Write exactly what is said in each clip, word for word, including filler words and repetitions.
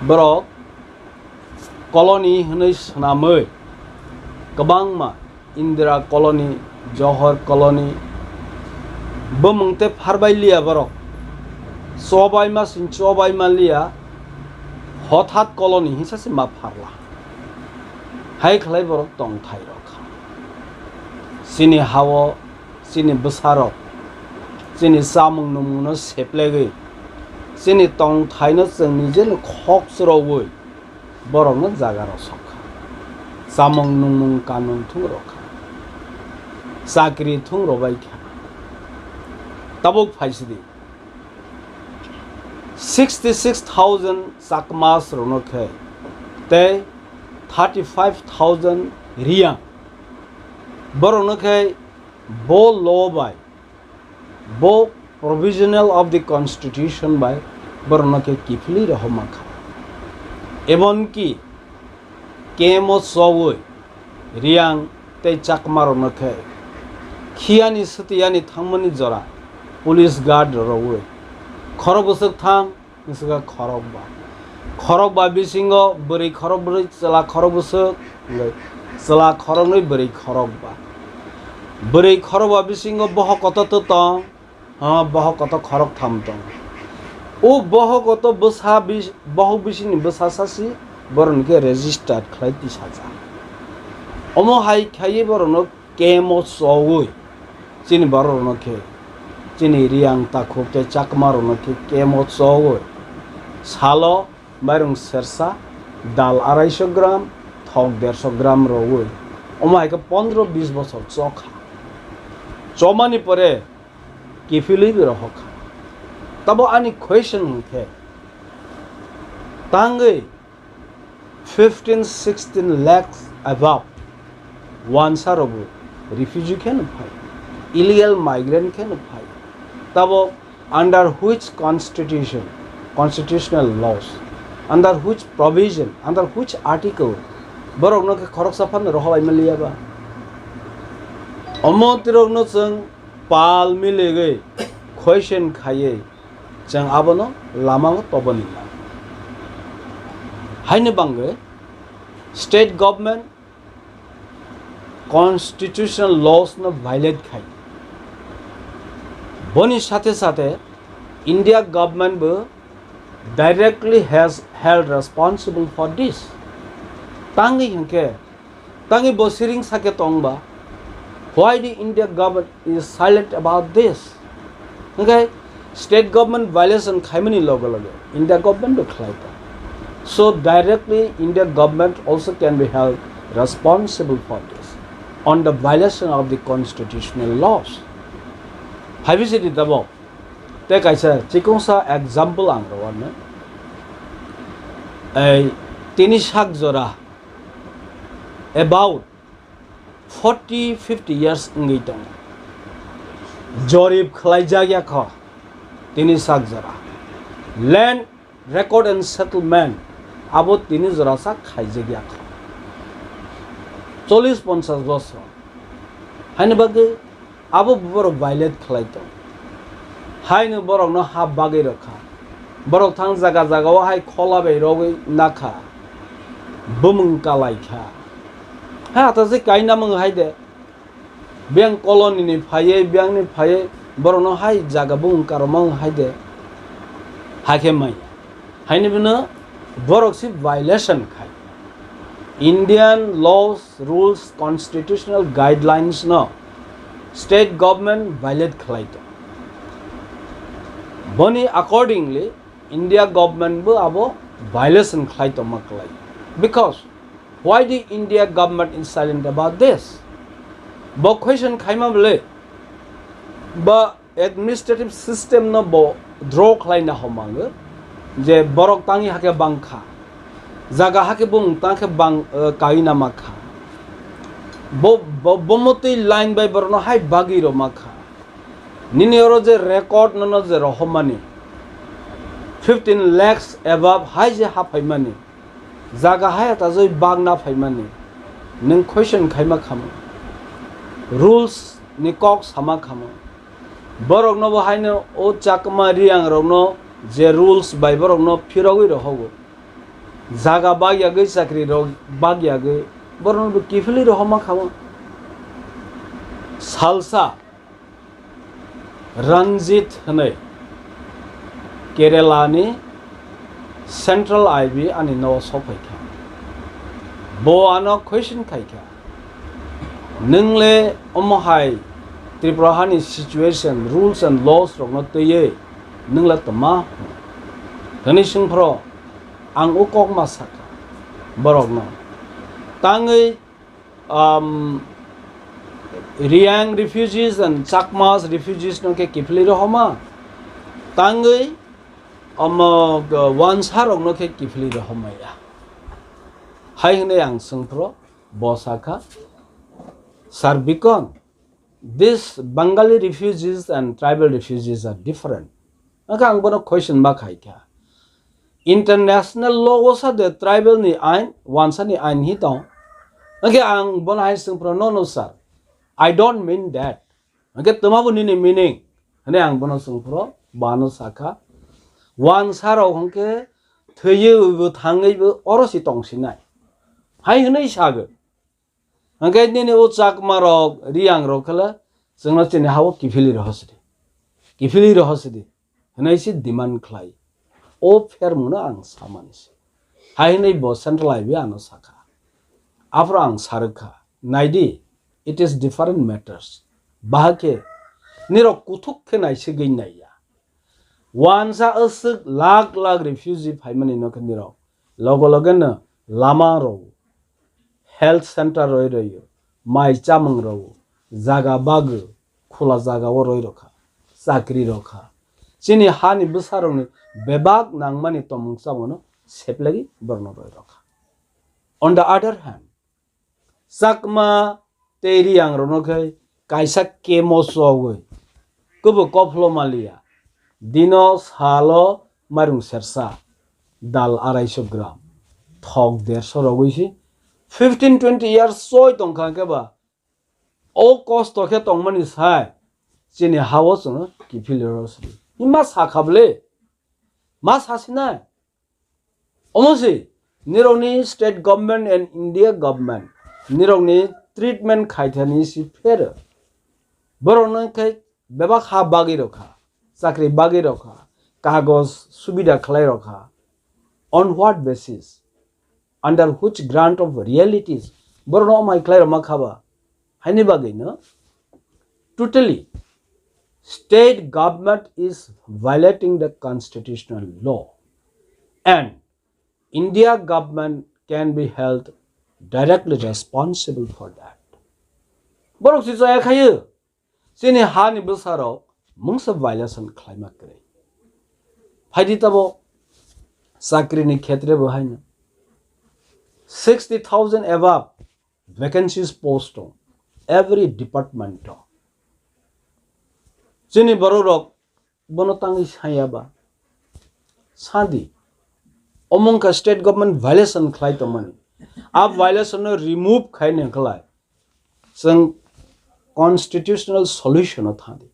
Borok colony hwnwi swnamwi kwbangma Indira colony, Johor colony, bumung tei pharbai liya borok. Chobaima sin chobaima liya, hothat colony hinsa se ma pharla. Hai khlai borok tongthai rok kha. Chini hao, chini bwsarok, chini chamung nungmungno seplegwi, chini tongthaino chwng nijeno khok chwrogwi borokno jaga rw sok kha. Chamung nungmung kanun thung rw kha. Chakri thung rw bai kha. Tabuk phaisidi. Sixty six thousand Chakmas rokno khe tei thirty five thousand Riyang borokno khe bo law bai, bo provisional of the constitution bai borokno khe kiphilwi rohorma kha. Emonki kemo chowi Riyang tei Chakma rokno khe khiyani swtiyani thangmani jora police guard rogwi khorok bwswk thang, bwswk khorokba. Khorokba bisingo bwrwi khorokbrwi, chwla khorok bwswk, chwla khoroknwi bwrwi khorokba. Bwrwi khorokba bisingo bohok kotor tong, ha, bohok kotor khoroktham tong. O bohok kotor bwsa bis-, bohok bisini bwsa sasi borokno khe registered khlai tisajak. Omo hai khaiwi borokno kemo chowi chini borok rokno khe, chini Riyang Takhuk tei Chakma rokno khe kemo chowi salo mairung sersa, dal araisho gram, thok dersho gram rogwi, omo hai khe pondro bis bochor chokha. Chomani pore kiphilwi rohorkha. Tabo ani question hwnkhe, tangwi fifteen sixteen lakhs above wansa rokbo refugee kheno phai, illegal migrant kheno phai. Tabo under which constitution, constitutional laws, under which provision, under which article borokno khe khoroksa phano rohorlaima liya ba? Omo tirokno chwng pal miligwi question khaiwi chwng abono lama o toboni na. Haini bangwi state government constitutional laws no violate khai. Boni sathe sathe India government bo directly has held responsible for this. Tangwi hwnkhe, tangwi bo siring sake tongba, why the India government is silent about this? Hwnkhe state government violation khaimani loge loge India government bo khlai ta. So directly India government also can be held responsible for this on the violation of the constitutional laws. Hai bisi di tabok. Tei kaisa chikungsa example ang rw anw. Ei tini sak jora about forty fifty years wngwi tongo. Jorib khlaijak ya kho tini sak jora. Land record and settlement abo tini jora sak khaijak ya kho. Chollish ponchash bosor. Haini bagwi abo borok violate khlai tong. Haino borokno ha bagwi rw kha. Borok thang jaga jaga o hai khola bai rogwi na kha. Bumung kalai kha. Ha, ta je kainamung hai de. Biyang colony ni phaiwi, biyang ni phaiwi, borokno hai jaga bumung karoma wng hai de. Hakhe mai. Haini bino borok si violation khai. Indian laws, rules, constitutional guidelines no state government violate khlai to. Boni accordingly, India government bo abo violation khlai tongma klai. Because why the India government is silent about this? Bo question khaima bole ba administrative system no bo draw khlai na homango je borok tangi hake bangkha, jaga hake bung tangkhe bang, eh, kai na makha. Bo, bo, bomotwi line bai borok no hai bagwi rw makha. Nini oro je record nono je rohormani fifteen lakhs above hai je haphaimani, jaga hai atajoi bagna phaimani, nwng question khaima khamo, rules ni kok sama khamo, borokno bo haino o Chakma Riyang rokno je rules bai borokno phirogwi rohogo, Jaga bagyagwi, chakri rok bagyagwi, borokno bo kiphilwi rohorma kha. Salsa Ranjit hwnwi Kerala ni Central I B ani nogo sok phai kha. Bo ano question khai kha, "Nwng le omo hai Tripura hani situation, rules and laws rokno twiwi nwng le tma hwnwi swng phro?" Ang o kokma sakha borokno. Tangwi, um, Reang refugees and Chakmas refugees no khe kiphilwi rohorma, tangwi omo, uh, wansa rokno khe kiphilwi rohorma ya. Hai hwnwi ang swng phro, bo sakha, "Sir Bikon, these Bengali refugees and tribal refugees are different." Hwnkhe ang bono question ma khai kha, international law o sa de tribal ni ain, wansa ni ain hi tong? Hwnkhe ang bono hai swng phro, "No, no, sir, I don't mean that." Hwnkhe tma bo nini meaning? Hwnwi ang bono swng phro, bo ano sakha, "Wansa rok hwnkhe thwiwi bo thangwi bo oro si tong sinai," hai hwnwi sago. Hwnkhe nini o Chakma rok, Reang rok khe le chwngno chini ha-o kiphilwi rohor sidi, kiphilwi rohor sidi hwnwi se demand khlai. O phermungno ang samani se. Hai hwnwi bo Central I B ano sakha. Aphuru ang sarwkha, "Naidi, it is different matters." Bahai khe nirok kuthuk khe naisigwi naiya. Wansa aswk lakh lakh refugee phaimani no khe nirok loge loge no lama rw, health center roi rw, mai chamung rw, jaga bagwi khula jaga o roi rw kha, chakri rw kha. Chini hani bwsa rokni bebak nangmani tomung chamung no seplagi borok no roi rw kha. On the other hand, Chakma tei Reang rokno khe kaisa kemo chogwi kwbo kophlo maliya. Dino salo mairung sersa, dal araiso gram, thok derso rogwi se fifteen twenty years choi tongkha khe ba, o kosto khe tongmani sai chini ha-o chwngno kiphilwi rw sidi. Hima sakha bwle? Ma sasinai? Omo se, nirokni state government and India government nirokni treatment khaithani si phero. Borokno khe bebak ha bagwi rokha, chakri bagwi rokha, kagoj subida khlai rokha. On what basis? Under which grant of realities? Borokno omo hai khlai rokma kha ba? Haini bagwi no totally state government is violating the constitutional law and India government can be held directly responsible for that. Borok si chaya khayo, chini hani bwsarok mungsa violation khlaima kwrwi. Phaidi tabo chakrini khetre bo haino sixty thousand above vacancies post dong every department o. Chini borok rok bono tangwi saya ba? Sadi. Omo wngkha state government violation khlai tongmani. A violation no remove khaina khlai chwng constitutional solution o thangdi.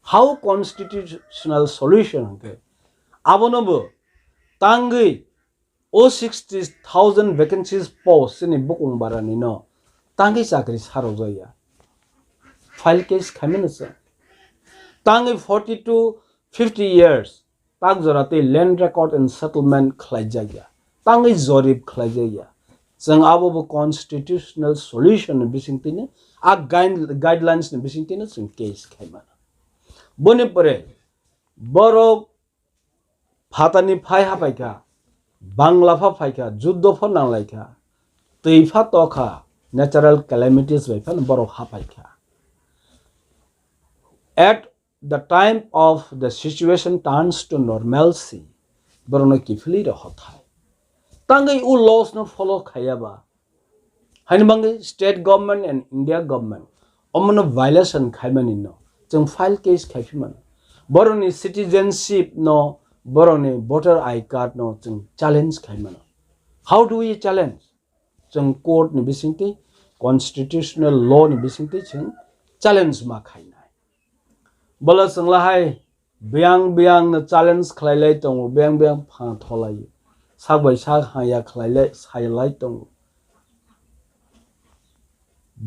How constitutional solution hwnkhe abono bo tangwi o sixty thousand vacancies post chini bukung barani no tangwi chakri sarok jaya. File case khaimano se. Tangwi forty to fifty years tak jora tei land record and settlement khlai jakya. Tangwi jorib khlai jakya. Chwng abo bo constitutional solution ni bising twi no, a guide-, guidelines ni bising twi no chwng case khaimano. Boni pore borok phatani phai hapaikha, bangla pha phaikha, juddo pha nanglaikha, twi pha tokha, natural calamities bai phano borok hapaikha. At the time of the situation turns to normalcy, borokno kiphilwi rw hothai. Tangwi o laws no follow khaiya ba, haini bagwi state government and India government omono violation khaimani no chwng file case khaiphimano. Borokni citizenship no, borokni voter I card no chwng challenge khaimano. How do we challenge? Chwng court ni bisingtwi, constitutional law ni bisingtwi chwng challenge ma khainai. Bwla chwng lahai biyang biyang no challenge khlai lai tongo, biyang biyang pha tholai. sak bai sak haya khlailai sailai tongo.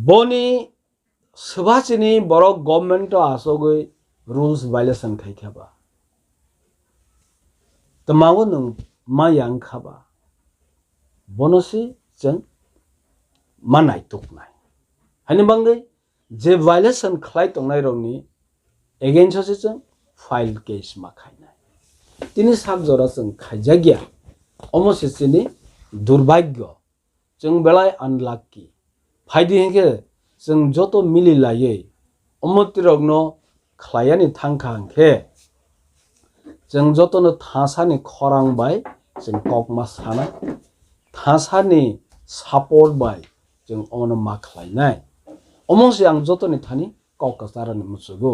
Boni swbachini borok government o achogwi rules violation khai kha ba, twmao nwng ma yang kha ba, bono se chwng ma naituknai. Haini bagwi je violation khlai tongnairokni against o se chwng file case ma khainai. Tini sak jora chwng khaijak ya, omo se chini durbhagyo, chwng belai unlucky. Phaidi hinkhe chwng joto mili laiwi omo tirokno khlaiyani thangkha hinkhe, chwng jotono thasani khorang bai chwng kokma sana, thasani support bai chwng omono ma khlainai. Omo se ang jotoni thani kok kwcharani muchugo.